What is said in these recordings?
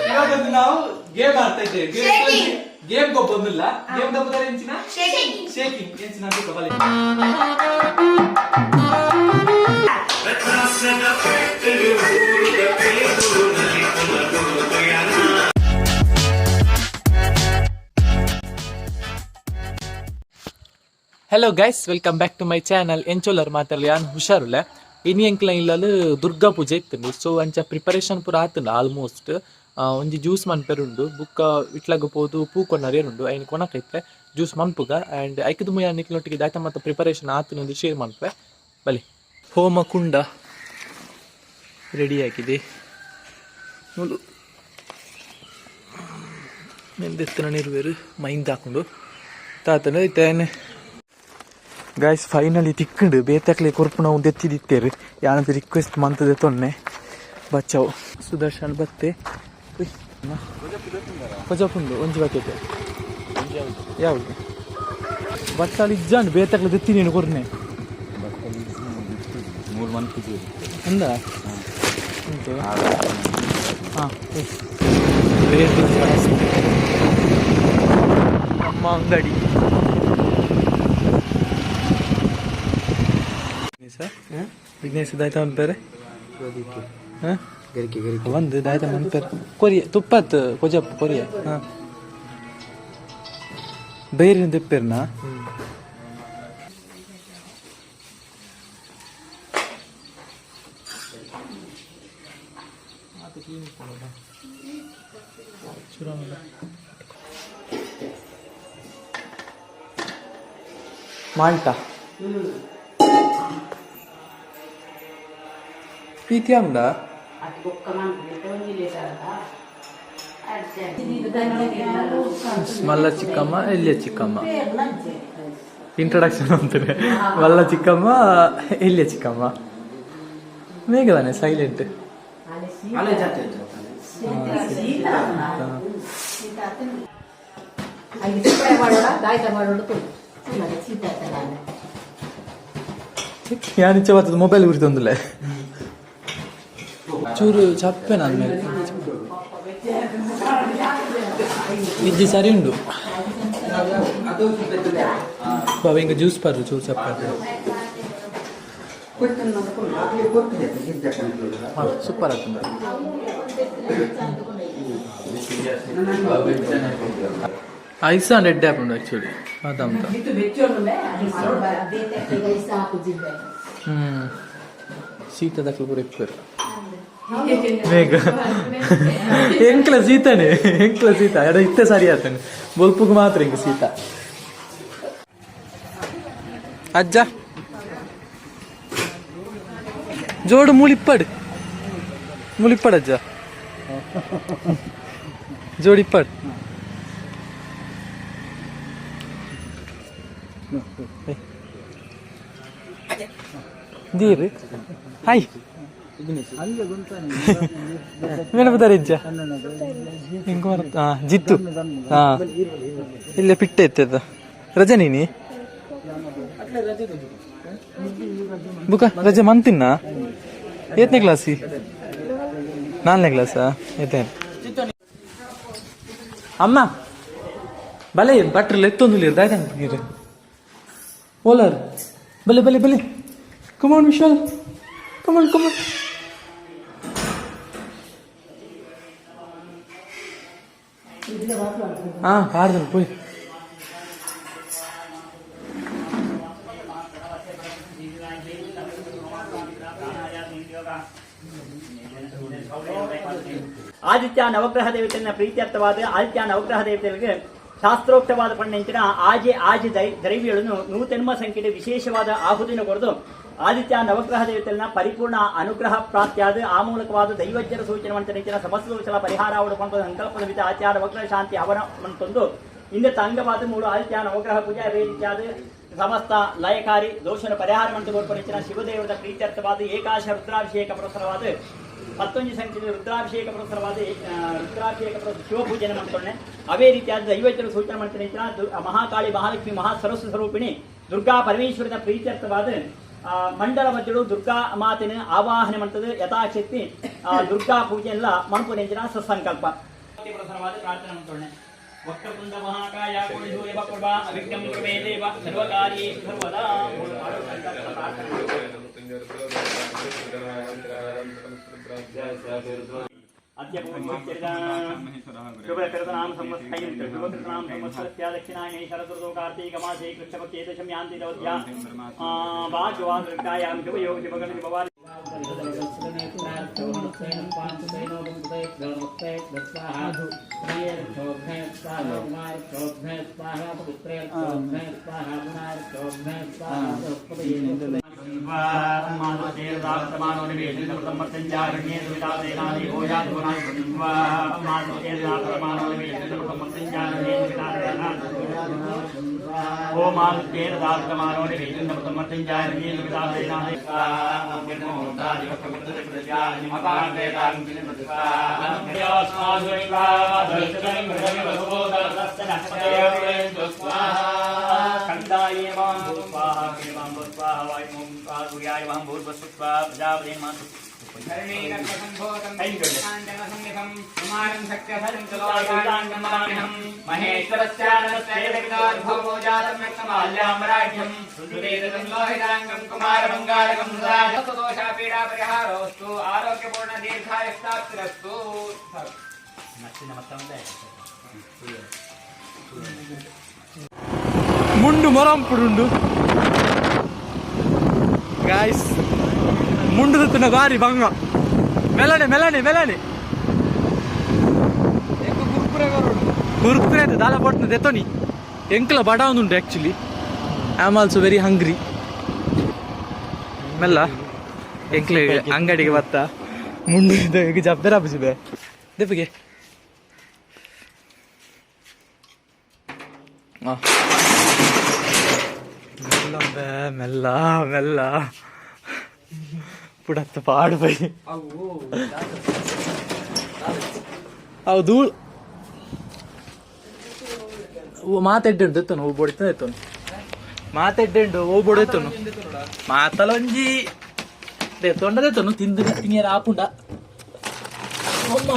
ಇವಾಗ ನಾವು ಗೇಮ್ ಆಡ್ತಾ ಇದ್ದೇವೆ. ಗೇಮ್ ಗೊಬ್ಬೊಂದಿಲ್ಲ, ಗೇಮ್ ದಬ್ಬುದಾರೆ ಎಂಚಿನ ಶೇಕಿಂಗ್ ಎಂಚಿನ ಅಂತ ಬಲೆ. Hello guys, welcome back to my channel. ಎಂಚೋಲರ್ ಮಾತಾಡಲಿ ಯಾನ್ ಹುಷಾರುಲ್ಲ. ಇನಿ ಎಂಕ್ಲ ಇಲ್ಲಲು ದುರ್ಗಾ ಪೂಜೆ ಇತ್ತು. ಸೊ ಅಂಚ ಪ್ರಿಪರೇಷನ್ ಪೂರ ಆತುಂಡು ಆಲ್ಮೋಸ್ಟ್. ಒಂಜಿ ಜ್ಯೂಸ್ ಮನ್ಪೆರುಂಡು, ಬುಕ್ಕ ಇಟ್ಲಾಗ ಪೋದು ಪೂ ಕೊನರೇರುಂಡು, ಐನ್ ಕೊನಕೈತೆ ಜ್ಯೂಸ್ ಮನ್ಪುಗ. ಆ್ಯಂಡ್ ಐಕದ ಮುಯ್ಯ ನಿಕ್ಲೊಟ್ಟಿಗೆ ದಾತ ಮತ್ತು ಪ್ರಿಪರೇಷನ್ ಆತುಂಡು ಶೇರ್ ಮನ್ಪೆ ಬಲಿ. ಹೋಮ ಕುಂಡ ರೆಡಿ ಆಗಿದೆ. ಮೂಲು ನೆಂದೆತ್ತನ ನಿರ್ವೇರು ಮೈಂದ್ ಹಾಕೊಂಡು ತಾತನ ಇತ್ತೇನೆ. ಗಾಯ್ಸ್, ಫೈನಲಿ ತಿಕ್ಕಂಡು ಬೇತಕ್ಲೆ ಕೊರ್ಪುನ ಒಂದು ಎತ್ತಿದಿತ್ತೇರು. ಯಾನಂತ ರಿಕ್ವೆಸ್ಟ್ ಮಂತದೆ ತೊನ್ನೆ ಬಚ್ಚಾವ್ ಸುದರ್ಶನ್ ಬತ್ತೆ ಕೊಜಪುಂಡು ಒಂಜಿ ಬಕೆಟ್ ಯಾವುದು ಬಟ್ಟಾಲಿ ಇಜ್ಜಾಂಡ್ ಬೇತಕ್ಲೆ ದೆತ್ತಿ ನೀನು ಕೊರ್ನೆ. ಮೂರು ಮಂತ್. ಅಂದ ಉಂಟು. ಹಾಂ, ರೇಟ್ ಜಾಸ್ತಿ. ನಮ್ಮ ಅಂಗಡಿ ಸರ್ ವಿಘ್ನೇಶ್ ದಾಯ್ತ ಮನ್ಪೇರೆ. ಹಾಂ, ಒಂದು ದಾಯ್ತ ಮನ್ಪೇರೆ ಕೊರಿಯ ತುಪ್ಪತ್ ಕೊಜಪ್ ಕೊರಿಯ. ಹಾಂ, ಬೇರಿನ ದೆಪ್ಪೇರ್ನಾ? ಮಾಲ್ಟಾ ಪ್ರೀತಿ ಅಂದ. ಮಲ್ಲ ಚಿಕ್ಕಮ್ಮ, ಎಲ್ಲಿಯ ಚಿಕ್ಕಮ್ಮ ಇಂಟ್ರೊಡಕ್ಷನ್ ಅಂತಾರೆ. ಮಲ್ಲ ಚಿಕ್ಕಮ್ಮ, ಎಲ್ಲಿಯ ಚಿಕ್ಕಮ್ಮ ಮೇಘದಾನೆ ಸೈಲೆಂಟ್. ಯಾನಿಚ್ಚ ಬರ್ತದೆ ಮೊಬೈಲ್ ಉರಿತೊಂದಿಲ್ಲ ಚೂರು ಚಪ್ಪೆ ನನ್ನ ಮೇಲೆ ಇಜ್ಜಿ ಸರಿ ಉಂಡು ಬಾಬಾ. ಹಿಂಗ ಜ್ಯೂಸ್ ಪರ್ರು ಚೂರು ಚಪ್ಪೆ. ಸೂಪರ್ ಆಗ್ತದೆ. ಐಸ್ ರೆಡ್ ಆ್ಯಪ್ ಉಂಡು ಆ್ಯಕ್ಚುಲಿ ಅದಂತ. ಹ್ಮ್ ಶೀತದ ಪೂರ ಇಪ್ಪರು ಮೇಘ ಎಂಕ್ಲ ಸೀತಾನೆ, ಎಂಕ್ಲ ಸೀತ ಎಡ ಇತ್ತೆ ಸರಿ ಆತನೆ. ಬೊಲ್ಪುಗು ಮಾತ್ರ ಹಿಂಗ ಸೀತ. ಅಜ್ಜ ಜೋಡು ಮೂಲಿಪ್ಪಡು ಮೂಲಿಪ್ಪಡು ಅಜ್ಜ ಜೋಡಿಪ್ಪಡು. ದೀರ್ ಹಾಯ್ ಮೇಣಬದಾರ ಇಜ್ಜ ಹಿಂಗ ಹಾ ಜಿತ್ತು. ಹಾ, ಇಲ್ಲೇ ಪಿಟ್ಟೆ ಎತ್ತದ. ರಜೆ ನೀನಿ ಬುಕ ರಜೆ ಮಂತಿನ್ನ. ಏತ್ನೇ ಕ್ಲಾಸಿ? ನಾಲ್ನೇ ಕ್ಲಾಸಾ? ಏತೇನು ಅಮ್ಮ ಬಲೆ ಬಟ್ರಲ್ಲ ಎತ್ತೊಂದು ದಾಯ್ತ ನೀರು ಓಲಾರ್. ಬಲೆ ಬಲೆ ಬಲೆ. ಕಮಾನ್ ವಿಶಾಲ್, ಕಮಾನ್ ಕಮಾನ್. ಹಾ ಪಾಡ್ದನು ಪೋಯ್. ಆದಿತ್ಯ ನವಗ್ರಹ ದೇವತೆಯ ಪ್ರೀತ್ಯರ್ಥವಾದ ಆದಿತ್ಯ ನವಗ್ರಹ ದೇವತೆಗಳಿಗೆ ಶಾಸ್ತ್ರೋಕ್ತವಾದ ಪಣ್ಣೆಂಚಿನ ಆಜೆ ಆಜಿ ದ್ರವ್ಯಗಳನ್ನು ನೂತೆನ್ಮ ಸಂಖ್ಯೆ ವಿಶೇಷವಾದ ಆಹುತಿನ ಕೊಡದು ಆದಿತ್ಯ ನವಗ್ರಹ ದೇವತೆಯನ್ನ ಪರಿಪೂರ್ಣ ಅನುಗ್ರಹ ಪ್ರಾಪ್ತಿಯಾದ ಆ ಮೂಲಕವಾದ ದೈವಜ್ಞರ ಸೂಚನೆ ಮಂತನೆಂಚಿನ ಸಮಸ್ತ ದೋಷಗಳ ಪರಿಹಾರ ಸಂಕಲ್ಪದ ವಿಧ ಆಚಾರ ನವಗ್ರಹ ಶಾಂತಿ ಹವನ ಮಂತೊಂದು ಇಂದ ಅಂಗವಾದ ಮೂರು ಆದಿತ್ಯ ನವಗ್ರಹ ಪೂಜಾ ರೀತಿಯಾದ ಸಮಸ್ತ ಲಯಕಾರಿ ದೋಷನ ಪರಿಹಾರ ಮಂತ ಕೊರ್ಪಣಿಚಿನ ಶಿವದೇವರ ಪ್ರೀತ್ಯರ್ಥವಾದ ಏಕಾಶ ರುದ್ರಾಭಿಷೇಕ ಪುರಸರವಾದ 11 ಸಂಖ್ಯೆಯ ರುದ್ರಾಭಿಷೇಕ ಪುರಸರವಾದ ರುದ್ರಾಭಿಷೇಕ ಪುರಸರ ಶಿವಪೂಜೆಯನ್ನು ಮಾಡ್ಕೊಂಡೆ. ಅದೇ ರೀತಿಯಾದ ದೈವಜ್ಞರ ಸೂಚನೆ ಮಾಡ್ತಾನೆ ಮಹಾಕಾಳಿ ಮಹಾಲಕ್ಷ್ಮಿ ಮಹಾ ಸರಸ್ವ ಸ್ವರೂಪಿಣಿ ದುರ್ಗಾ ಪರಮೇಶ್ವರನ ಪ್ರೀತ್ಯರ್ಥವಾದ ಮಂಡಲ ಮಧ್ಯಡು ದುರ್ಗಾ ಮಾತಿನ ಆವಾಹನೆ ಮಾಡ್ತದೆ. ಯಥಾಶಕ್ತಿ ದುರ್ಗಾ ಪೂಜೆ ಎಲ್ಲ ಮನ್ಪುನೆಂಚಿನ ಸತ್ಸಂಕಲ್ಪ ಪ್ರಸನ್ನವಾದ ಪ್ರಾರ್ಥನೆ ಮಾಡ್ತೋಣೆ. ವಕ್ರತುಂಡ ಮಹಾಕಾಯ ಕೋಟಿ ಪ್ರಭಾ ಅವಿಘ್ನಂ ಕುರು ದೇವ ಸರ್ವಕಾರ್ಯೇಷು ಸರ್ವದಾ. ಅದ್ಯ ಪೂರ್ವೋಚ್ಚರಿತ ಶುಭಕೃತನಾಮ ಸಂವತ್ಸರಂ ಶುಭಕೃತನಾಮ ಸಂವತ್ಸರಸ್ಯ ದಕ್ಷಿಣಾಯನೆ ಶರದೃತೌ ಕಾರ್ತೀಕಮಾಸೆ ಕೃಷ್ಣಪಕ್ಷೇ ದಶಮ್ಯಾಂ ತಿಥೌ ಭಾಗ್ಯವಾನ್ ದುರ್ಗಾಯಾಂ ಶುಭಯೋಗ ಶುಭಗಣ ಶುಭವಾರಿ. ಕಂದಾಯೇ ವಾಂ ಭೂಸ್ವಾಹ ಕೇವಾಂ ಭೂಸ್ವಾಹ ವಾಯುಮೋಂ ಸ್ವಾಹ ಸೂರ್ಯಾಯ ವಾಂ ಭೂರ್ಭುವಸ್ಸು ಸ್ವಾಹ ಪ್ರಜಾಪತೇ ಮಾತು. ಕುಮಾರಮಂಗಾಲಕಂ ಆರೋಗ್ಯಪೂರ್ಣ ದೀರ್ಘಾಯುಷ್ಟಾಪ್ತಿರಸ್ತು. ಮುಂಡು ಮೊರಂಪುಡುಂಡು ಗಾಯ್ಸ್. ಮುಂಡು ತುತ್ತಿನ ಬಾರಿ ಬಂಗ. ಮೆಲನೆ ಮೆಲನೆ ಮೆಲನೆ ಕುರ್ಕುರೆ ದಾಲ ಪೊಟ್ನ ದೆತ್ತೋನಿ. ಎಂಕ್ಲ ಬಡ ಉಂಟು. Actually I am also very hungry. ಮೆಲ್ಲ ಎಂಕ್ಲೆ ಅಂಗಡಿಗೆ ಬತ್ತ ಮುಂಡು ಜಬ್ದರ ಬೇ ದೆಪ್ಪಿಗೆ. ಮೆಲ್ಲ ಬೇ, ಮೆಲ್ಲ ಮೆಲ್ಲ ಪುಡತ್ತ ಪಾಡು ಬೈ. ಅವು ಧೂಳ್ ಮಾತೆಡ್ಡುಂಡು ಎತ್ತನು ಓ ಬೊಡಿತ ಎತ್ತನು ಮಾತೆಡ್ಡುಂಡು ಓ ಬೊಡೆತ್ತನು ಮಾತಲೊಂಜಿ ದೆತ್ತೊಂಡ ದೆತ್ತನು ತಿಂದು ತಿಂಗಿಯರ ಆಪುಂಡ ಅಮ್ಮ.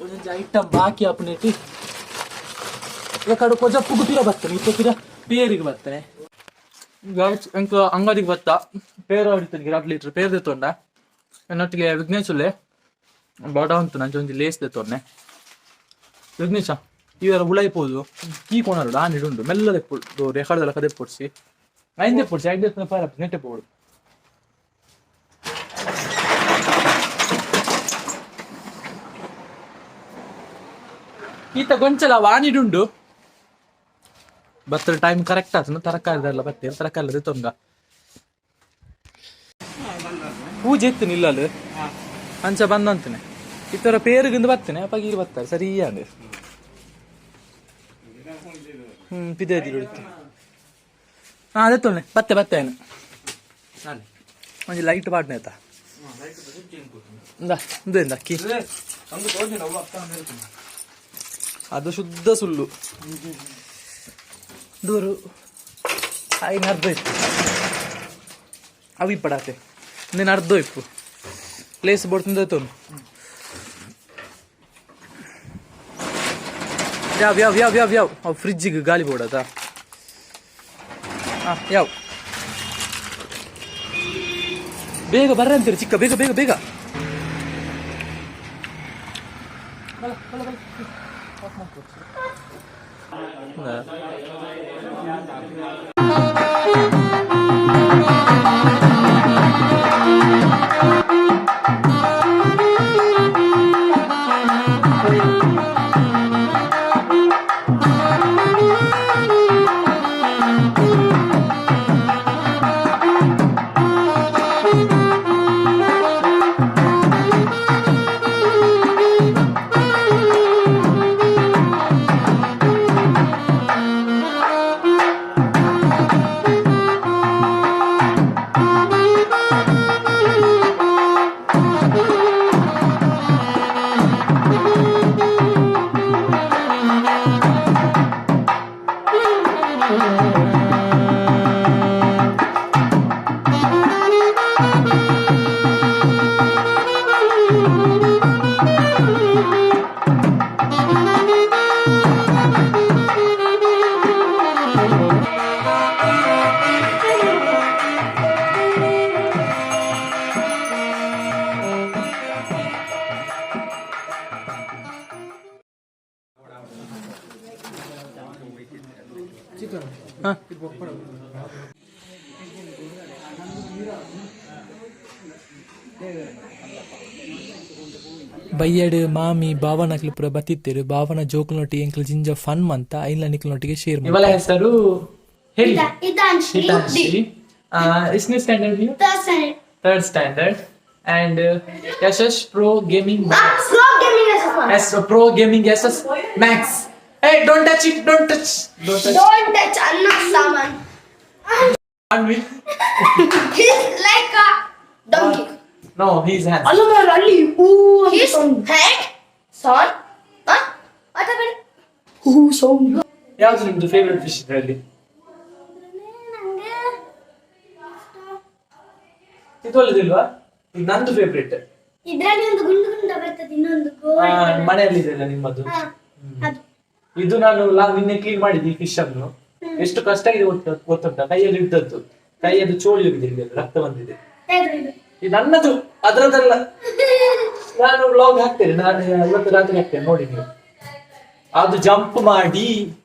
ಒಂಜೊಂಜಿ ಐಟಮ್ ಬಾಕಿ ಆಪುನೆಟ್ಟಿ ಕಡು ಕೊಜಪ್ಪುಗು ಪಿರ ಬರ್ತನೆ ಇಪ್ಪ ಪಿರ ಪೇರಿಗೆ ಬರ್ತನೆ. ಎಂಕ್ ಅಂಗಡಿಗೆ ಬತ್ತ ಪೇರ ಹೊಡಿತಾನೆ 2 ಲೀಟರ್ ಪೇರ್ ದೆತ್ತೊಂಡ. ಎನ್ನೊಟ್ಟಿಗೆ ವಿಘ್ನೇಶ್ ಉಲ್ಲೆ ಬಡ ಉಂಟು ನಂಚ ಒಂಜಿ ಲೇಸ್ ದೆತ್ತೊನ್ನೆ. ವಿಘ್ನೇಶ ಇವೆಲ್ಲ ಉಳಾಯಿಪೋದು ಕೀ ಕೊನರು ಆನಿಡುಂಡು ಮೆಲ್ಲ ದೆಪ್ಪು ರೆಕಾರ್ಡ್ ಕದೆಪ್ಪೊಡ್ಸಿ ಐನ್ ದೆಪ್ಪೊಡ್ಸಿ ಐನ್ ದೆಪ್ಪು ಫೈರ್ ನೆಟ್ಟೆ ಪೋಡು. ಈತ ಗೊಂಚಲ ವಾನಿಡುಂಡು ಬತ್ತರ ಟೈಮ್ ಕರೆಕ್ಟ್ ಆತನು. ತರಕಾರಿ ಎಲ್ಲ ಬತ್ತೆ ತರಕಾರಿ ದೆತ್ತೊಂಗ. ಪೂಜೆ ಇತ್ತು ನಿಲ್ಲಲು ಅಂಚ ಬಂದಂತನೆ ಈ ತರ ಪೇರುಗಿಂದ ಬರ್ತೇನೆ ಅಪ್ಪ ಗೀರು ಬರ್ತಾರೆ ಸರಿ ಅಂದೆ. ಪಿದೆ ಇತ್ತು. ಹಾ ಅದೇ ಬತ್ತೆ ಬತ್ತೆ ಏನು ಒಂಜಿ ಲೈಟ್ ಪಾಡ್ನೆ ಆಯ್ತಾ. ಇಂದ ಇಂದ ಅಕ್ಕಿ ಅದು ಶುದ್ಧ ಸುಳ್ಳು. ದೂರು ಐನ ಅರ್ಧ ಇತ್ತು ಅವು ಇಪ್ಪಡಾತೆ ನೀನು ಅರ್ಧ ಇಪ್ಪು ಪ್ಲೇಸ್ ಬೋಡ್ತಿಂದ ತೋನು. ಯಾವ ಯಾವ ಯಾವ ಯಾವ ಯಾವ ಅವು ಫ್ರಿಜ್ಜಿಗೆ ಗಾಳಿ ಬೋಡದಾ? ಹಾಂ ಯಾವ ಬೇಗ ಬರ್ರ ಅಂತೀರಿ ಚಿಕ್ಕ ಬೇಗ ಬೇಗ ಬೇಗ. ಬಲ, ಬಲ, ಬಲ. ಬಯ್ಯಡ್ ಮಾಮಿ ಭಾವನಕ್ಲು ಪೂರ ಬತ್ತಿತ್ತೇರು. ಭಾವನ ಜೋಕುಲ್ನೊಟ್ಟಿಗೆ ಎಂಕ್ಲು ಜಿಂಜ ಫನ್ ಮಂತ ಐನ್ಲ ನಿಕ್ಲನೊಟ್ಟಿಗೆ ಶೇರ್. ಇವಳ ಹೆಸರು ಹೇಳಿ. ಹಿತಾಂಶಿ. ಹಿತಾಂಶಿ. ಎಷ್ಟನೇ ಸ್ಟ್ಯಾಂಡರ್ಡ್ ನೀವು? Third standard. Third standard. And Yashas pro gaming. Pro gaming S S. S pro gaming S S max. Hey, don't touch it, don't touch, don't touch. Don't touch ಅನ್ನ ಸಾಮಾನ್. He's like a donkey. No, he's hand. ಅಲ್ಲ ಮಾರ್ರೆ, ಅಲ್ಲಿ ಹೂ. His head son. Huh? What happened? Who sound? ಯಾವ್ದು ನಿಮ್ದು favourite fish ಇದರಲ್ಲಿ? ಇದು ಒಳ್ಳೆದಿಲ್ವಾ? ಇದು ನಂದು ಫೇವ್ರೆಟ್. ಇದ್ರಲ್ಲಿ ಒಂದು ಗುಂಡು ಗುಂಡ ಬರ್ತದೆ, ಇನ್ನೊಂದು ಗೋಲ್ಡ್. ಮನೆಯಲ್ಲಿ ಇದೆಯಲ್ಲ ನಿಮ್ಮದು. ಅದು. ಇದು ನಾನು ನಿನ್ನೆ ಕ್ಲೀನ್ ಮಾಡಿದ್ದು ಈ ಫಿಶ್ ಅನ್ನು. ಎಷ್ಟು ಕಷ್ಟ ಇದೆ ಗೊತ್ತುಂಟಾ? ಕೈಯಲ್ಲಿ ಇದ್ದದ್ದು, ಕೈಯಲ್ಲಿ ಚೋಳಿ ಹೋಗಿದೆ, ಇಲ್ಲಿ ರಕ್ತ ಬಂದಿದೆ. ಯಾವ್ದು ಇದು? ಇದು ನನ್ನದು, ಅದರದಲ್ಲ. ನಾನು ವ್ಲಾಗ್ ಹಾಕ್ತೇನೆ, ನಾನು ಇವತ್ತು ರಾತ್ರಿ ಹಾಕ್ತೇನೆ ನೋಡಿ ನೀವು. ಅದು ಜಂಪ್ ಮಾಡಿ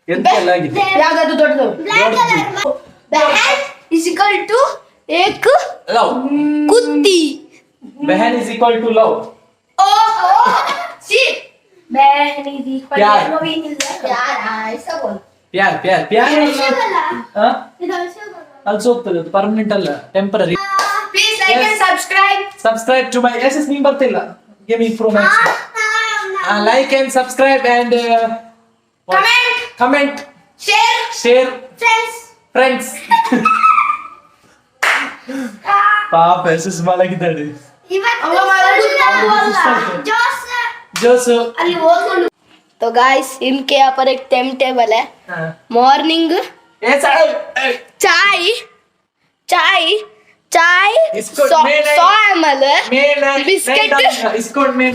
ಎಂತ ಎಲ್ಲ ಆಗಿದೆ. ಯಾವ್ದಾದ್ರು ದೊಡ್ಡದು. Black color. Behan is equal to एक love. कुत्ती. ಬೆಹನ್ is equal to love. Oh, see. Behan is equal प्यार. प्यार, हाँ, ऐसा बोल. ಪ್ಯಾರ್ ಪ್ಯಾರ್ ಪ್ಯಾರ್. ಹಾ? ಇದು ऐसा बोल. ಅಲ್ಲಿ ಹೋಗ್ತದೆ, ಅದು ಪರ್ಮನೆಂಟ್ ಅಲ್ಲ, temporary. Please like and subscribe. Subscribe to my S S. ನೀನ್ ಬರ್ತಿಲ್ಲ. Gaming pro max. Like and subscribe and comment. Comment. Share. Share. Friends. Friends. ಪಾಪ ಎಸ್ ಎಸ್ ಮಲಗಿದ್ದಾಳೆ. ಜೋಸ್. ಜೋಸು. ಅಲ್ಲಿ ಓದ್ಕೊಂಡು. तो गाइस, इनके यहाँ पर एक टाइम टेबल है. मॉर्निंग चाय चाय चाय, इसको सौ मैं नहीं- 100 एम एल, बिस्किट।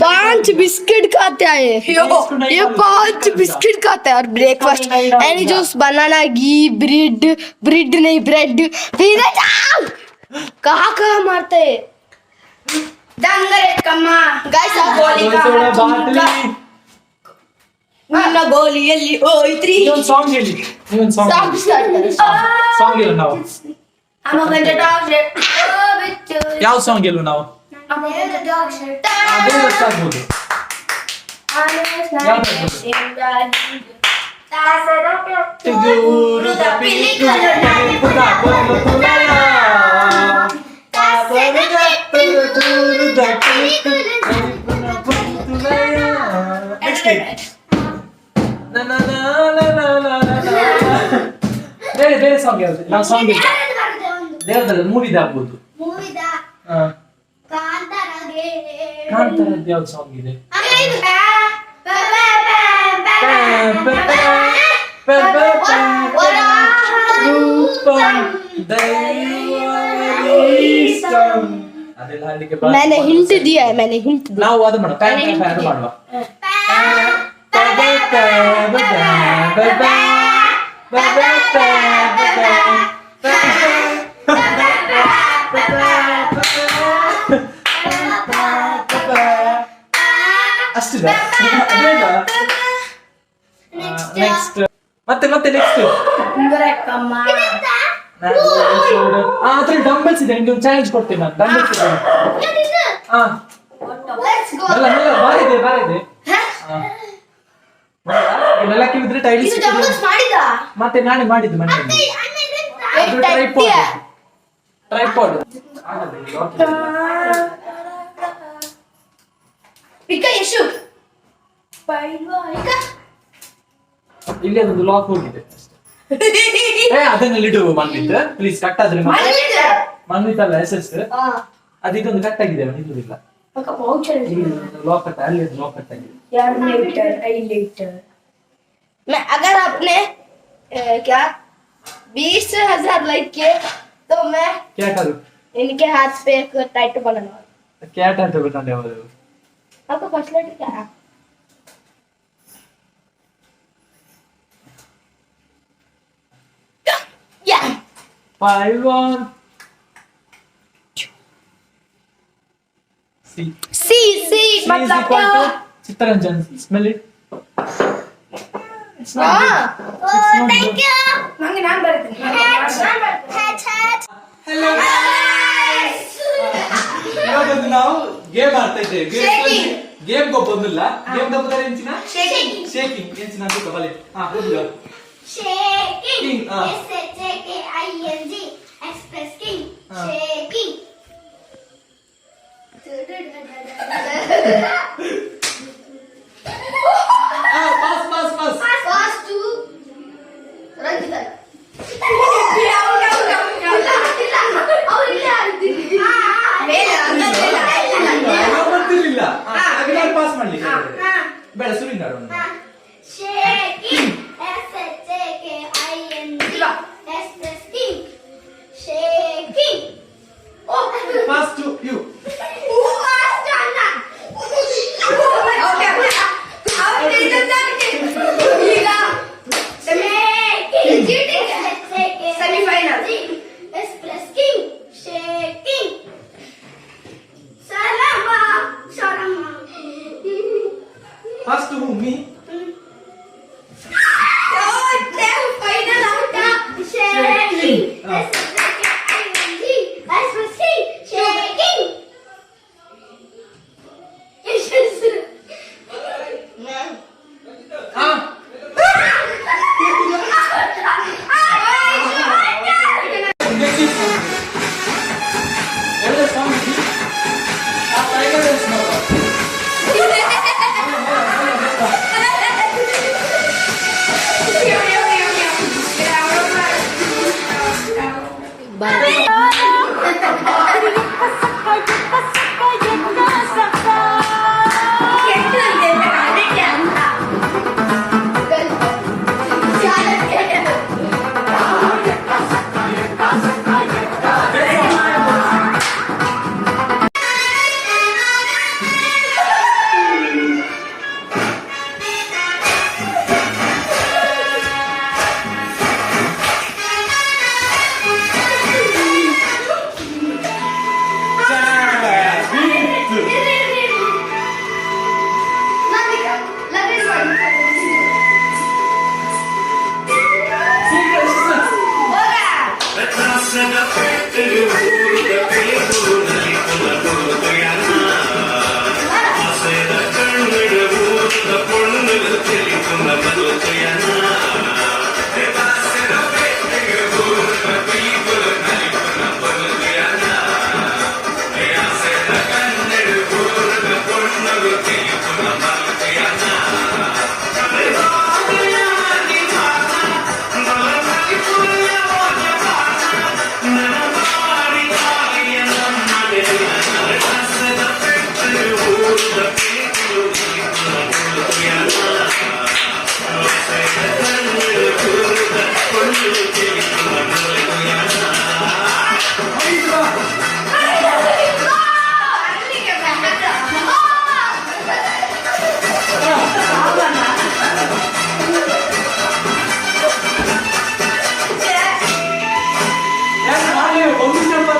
पांच बिस्किट खाते हैं इसको नहीं ये। डालो, पांच इसको बिस्किट खाते हैं और ब्रेकफास्ट इसको नहीं डालूंगा। Any juice, banana, घी, ब्रेड, ब्रेड नहीं, ब्रेड फिर कहाँ कहाँ मारते हैं. ದಂಗರೆ ಕಮ್ಮ. गाइस, ನನ್ನ ಗೋಲಿಯಲ್ಲಿ ಹೋಯ್ತ್ರಿ. ನೀವೊಂದು ಸಾಂಗ್ ಹೇಳಿ, ನೀವೊಂದು song. Song start. Song ಹೇಳು ನಾವು. ಯಾವ ಸಾಂಗ್ ಹೇಳು ನಾವು? ಬೇರೆ ಆಗ್ಬೋದು. ದೂರದ ಪಿಲಿಕಲು ನಲಿಪುದ ಪೊಲುತುಲಯ. ದೂರದ ಪಿಲಿಕಲು ನಲಿಪುದ ಪೊಲುತುಲಯ. Next. ನ ನ ನ ನ ನ ನ ನ ನ. ಬೇರೆ ಬೇರೆ ಸಾಂಗ್ ಯಾವ್ದು? ನಾವು ಸಾಂಗ್ ದೇವದಲ್ಲ, ಮೂವಿದ ಆಗ್ಬೋದು. ಹಾ. ಕಾಂತಾರದ್ದು ಯಾವ್ದು ಸಾಂಗ್ ಇದೆ? ರೂಪಂ ದೈವೀಷ್ಟಂ. ಅದೆಲ್ಲ ಹಾಡ್ಲಿಕ್ಕೆ ಬಾ- मैंने हिंट दिया है, मैंने हिंट दिया. ನಾವು ಅದು ಮಾಡುವ, ಪ್ಯಾನ್ ಪ್ಯಾನ್ ಅದು ಮಾಡುವ. ಪ, ಬ, ಪ, ಬ, ಬ, ಬ, ಬ, ಬ, ಪ, ಬ, ಬ, ಪ, ಬ, ಬ, ಪ, ಬ. ಅಷ್ಟಿದೆ. ನೆಕ್ಸ್ಟ್ ಮತ್ತೆ ಮತ್ತೆ ನೆಕ್ಸ್ಟ್. ಅದ್ರಲ್ಲಿ ಡಂಬಲ್ಸ್ ಇದೆ. ನಿಮ್ಗೆ ಒಂದು ಚಾಲೆಂಜ್ ಕೊಡ್ತೇನೆ ನಾನು. ಡಂಬಲ್ಸ್ ಇದೆ. ಹಾ, ಅಲ್ಲ ಅಲ್ಲ, ಬಾರ್ ಇದೆ, ಬಾರ್ ಇದೆ. ಹಾ. ನೆಲಕ್ಕೆ ಬಿದ್ರೆ ಟೈಲ್ಸ್. ಮತ್ತೆ ನಾನೇ ಮಾಡಿದ್ದು ಮನೆಯಲ್ಲಿ. ಅದು ಟ್ರೈಪಾಡ್, ಟ್ರೈಪಾಡ್. ಆಗಲ್ಲ, ಇಲ್ಲಿ lock ಇದೆ. ಪಿಕ್ಕ ಯಶು. ಇಲ್ಲಿ ಅದೊಂದು ಲಾಕ್ ಹೋಗಿದೆ ಅಷ್ಟೇ. ಏ, ಅದನ್ನೆಲ್ಲ ಇಡು ಮನ್ವಿತ್, ಪ್ಲೀಸ್. ಕಟ್ ಆದ್ರೆ ಮನ್ವಿತ್ ಅಲ್ಲ, ಎಸ್ ಎಸ್. ಅದು ಇದೊಂದು ಕಟ್ ಆಗಿದೆ, ಇರುವುದಿಲ್ಲ. ಇಲ್ಲಿ ಲಾಕ್ ಕಟ್, ಅಲ್ಲಿ ಲಾಕ್ ಕಟ್ ಆಗಿದೆ. मैं अगर आपने क्या 20,000 लाइक किए तो मैं क्या करूं? इनके हाथ पे एक टाइटू बनाने वाला. क्या टैटू बनाने वाले हो? आपका फर्स्ट लेटर क्या है? या. 5 1 C. C C. C is मतलब equal to Chittaranjan. Smell it. It's not good. It's not good. ನಂಗೆ ನಾನ್ ಬರ್ತೀನಿ. ಇವಾಗ ಗೇಮ್ ಆಡ್ತಾ ಇದ್ದೇವೆ. Shaking. Game ಗೊಬ್ಬೊಂದಿಲ್ಲ, ಗೇಮ್ ದಬ್ಬುದಾರೆ ಎಂಚಿನ? ಶೇಕಿಂಗ್. ಶೇಕಿಂಗ್ ಎಂಚಿನ ಅಂತ ಬಲೆ. ಹಾ, ಗೊಬ್ಬುಗ. Shaking. King, ah. S H A K I N G. S plus king. Ah. Shaking. Pass, pass, pass. Pass to Ranjita. ಬರ್ತಿರ್ಲಿಲ್ಲ, ಪಾಸ್ ಮಾಡ್ಲಿಕ್ಕೆ ಬೇಡ, ಸುರಿಂದ ಆಡೋಣ. Shaking. S H A K I N G. S plus king. Shaking. Oh. Pass to you. Who asked Anna? ಈಗ Shaking. S H A K I N G. Semi-final. S plus king. Shaking. Salama. Salama. Pass to me. Final out. Shaking. Ah. S H A K I N G. S plus king. Shaking. ಹಾ. ಒಳ್ಳೆ song. ಆ tiger dance ಮಾಡುವ. ಯಾರು ಮಾಡಿ ಒಂದು number.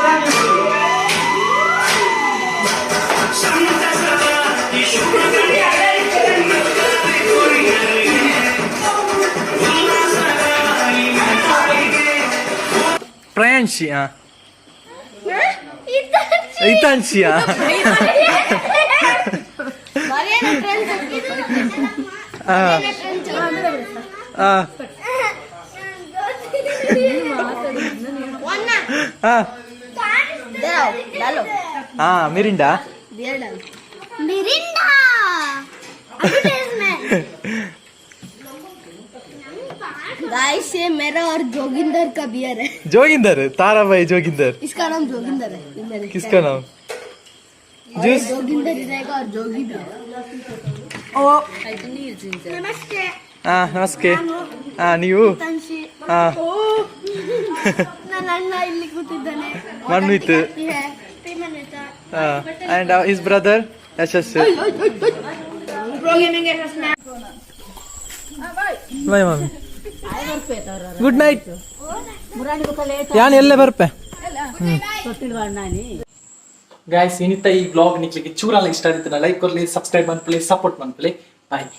ಪ್ರಯಾನ್ಶಿ, ಹಾ, ಇತಾನ್ಶಿಯಾ. ಹಾ ಹಾ ಹಾ ಹಾ, Mirinda. Mirinda. Advertisement. Guys, ये मेरा और जोगिंदर का बियर है। जोगिंदर, ताराबाई जोगिंदर। इसका नाम जोगिंदर है, ये मेरे किसका नाम? ज्यूस। जोगिंदर ही रहेगा और जोगी भी। ನಮಸ್ತೆ. ಹಾ, ನಮಸ್ತೆ. ಹಾ, ನೀವು? ಹಾ. ನನ್ನ ಅಣ್ಣ ಇಲ್ಲಿ ಕೂತಿದ್ದಾನೆ. ಮನ್ವಿತ್. ಹಾ, ಅಂಡ್ his brother Yashas. Bye mummy, good night. ಯಾನ್ ಎಲ್ಲೇ ಬರ್ಪೆ. ಗಾಯ್ಸ್, ಇನಿತ ಈ ವ್ಲಾಗ್ ನಿಕ್ಲಿಗೆ ಚೂರಾಲ ಇಷ್ಟ ಆದಿತ್ತು ಲೈಕ್ ಕೊರ್ಲಿ, ಸಬ್ಸ್ಕ್ರೈಬ್ ಮನ್ಪುಲೆ, ಸಪೋರ್ಟ್ ಮನ್ಪುಲೆ. ಬಾಯ್.